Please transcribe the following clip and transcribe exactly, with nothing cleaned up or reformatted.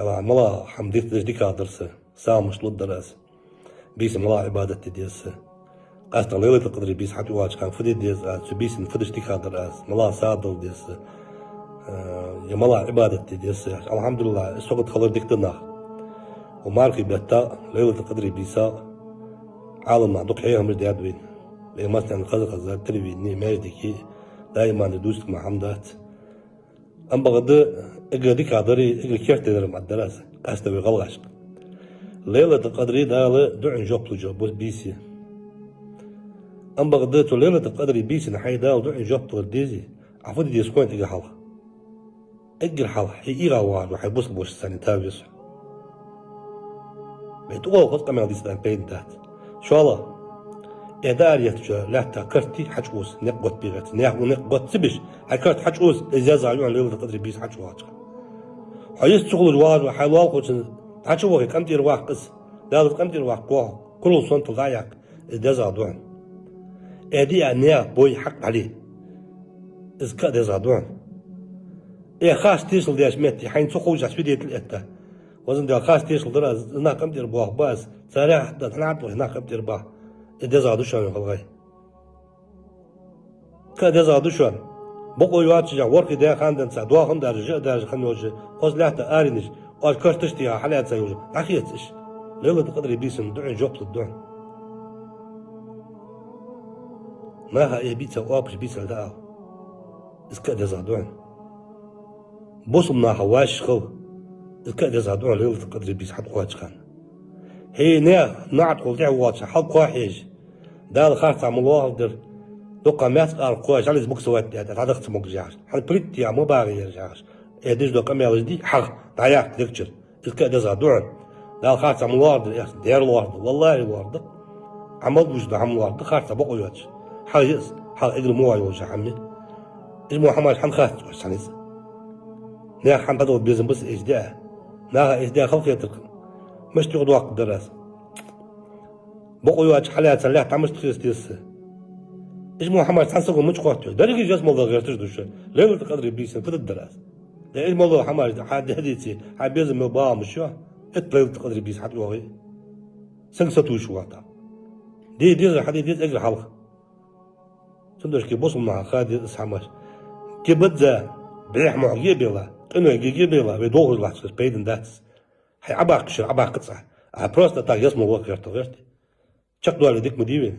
Ала, мала хӀама дитадеш дикагӀа дар са, сагӀа мишта лургдар аз. Бийсан мала Ӏибадат де деза са. Къаьстта Лайлатул-Къадри бийса хьатӀавоагӀача хана фу де деза аз, цу бийсан фу деш дикагӀа дар аз, мала сагӀа дала деза са. Э, е мала Ӏибадат де деза са. АлхьамдулиллахӀ, из сагӀа хилар дика да нах. Укх мархий бетта, Лайлатул-Къадри бийса, Ӏаламнаха дукха хьехамаш даьд вайна. Вай массанена хоза-хоза тара вийна, маьждиге, даиман дувцаш ма хӀама дац. Амма бакъда, эггара дикагӀа дари, эггара керттера ма дарра аз, къаьстта вай гӀалгӀашка. Лайлатул-Къадри Дала дуӀан жоп луш йола бийса я. Амма бакъда, цу Лайлатул-Къадри бийсан хьай Дала дуӀан жоп луш дезий, Ӏа фу де деза хьона эггара хьалха? Эггара хьалха хьай эгӀа вагӀаш вола хьай бусалба воша санна товжа веза хьо. Вай тӀагӀолла хоза къамаьл дийца пайда дац. ШоллагӀа, э, даар еттача лаьтта карт хьачуувс, никъ готта бегӀац. Наьха ва никъ готта ца беш, хьай карт хьачуувс, из дезагӀа да хьона Лайлатул-Къадри бийса хьачуувсача. Хьо йист ца хулаш вагӀаш вола хьай лоалахочун хьачувахе, къинтӀера ваккха из. Далла къинтӀера ваккха, курал сонтал дӀа а яьккха, из дезагӀа да хьона. Э, диа наьха бой хьакъ хьале, из ка а дезагӀа да хьона. Э, харц тешал деш метте, хьайна ца ховш свидетель этта. Везан Даьла, харц тешал дар аз, нах къинтӀера боахаргба аз, царех а да, хьанахьа а да, нах къинтӀера баха. Из дезагӀа да шоана, гӀалгӀай. Ка а дезагӀа да шоана. Бокъо йоацаш, ворхӀе даь хана денз, доахан а даьржа, жа а даьржа хинна йолча хоза лаьтта аренаш, оаш карташ тӀа хьалаьца йолча, дӀахеца уж. Лайлатул-Къадри бийсан дуӀан жоп лургда хьона. Наха э бийца, оапаш бийца да ала. Из ка а дезагӀа да хьона. Бусалба наха вӀашагӀкхийтта, из ка а дезагӀа да хьона Лайлатул-Къадри бийса хьатӀакхоачача хана. Хьай наьха наӀарга гӀолла тӀехвоалаш, хьалкхоахьежа. Дала харцахьа ма лоархӀадар. Дукха меца арахьа кхоачаш, жӀалица буксовать даь, дӀадаха ца могаш яхаш. Хьан плиттех ма багӀа ераш яхаш. Э, деш дола къамаьлаш дий, хьагӀ, дӀаяккха дегчура. Из ка а дезагӀа да хьона. Дала харцахьа ма лоархӀадар, эх, дера лоархӀадар. Валлахьи, лоархӀадар. Ӏа мел дувцаш дола хӀама лоархӀадар, харцахьа бокъо йоацаш. ХьагӀ я из, хьагӀ эггара мо йолаш хӀама я. Уж мо хӀамаш хьанна хац оаш цхьанне а? Наьха хӀама дӀадала безам ба са эшаш диа. Наха эшаш диа халахетар. Мишта юхадоаккхаргдар аз? Бокъо йоацаш хьалаьца лаьтта мишта хеца деза са? Уж мо хӀамаш цхьан саго мича хоатт? Деррига ялсмале гӀерташ да шо. Лайлатул-Къадри бийсан фу дергдар аз? Э, уж мо хӀамаш хьа дехьа дийцача, хьа безам мел багӀа ма йий. Итт Лайлатул-Къадри бийса хьатӀайоагӀе. Сенга сатувсаш ва тӀаккха? Де дезар хьаде деза эггара хьалха. Цудухьа бусалба наха ха деза из хӀамаш. Кибаьзза, бӀеха мохьге а бела, къиной гиге а бела, вай дохаш латтача пайда дац. Хьай Ӏабаккха шера Ӏабаккха цӀа. А просто так ялсмале ваха гӀертар, гӀерте. Чакхдоале дика ма дий вайна.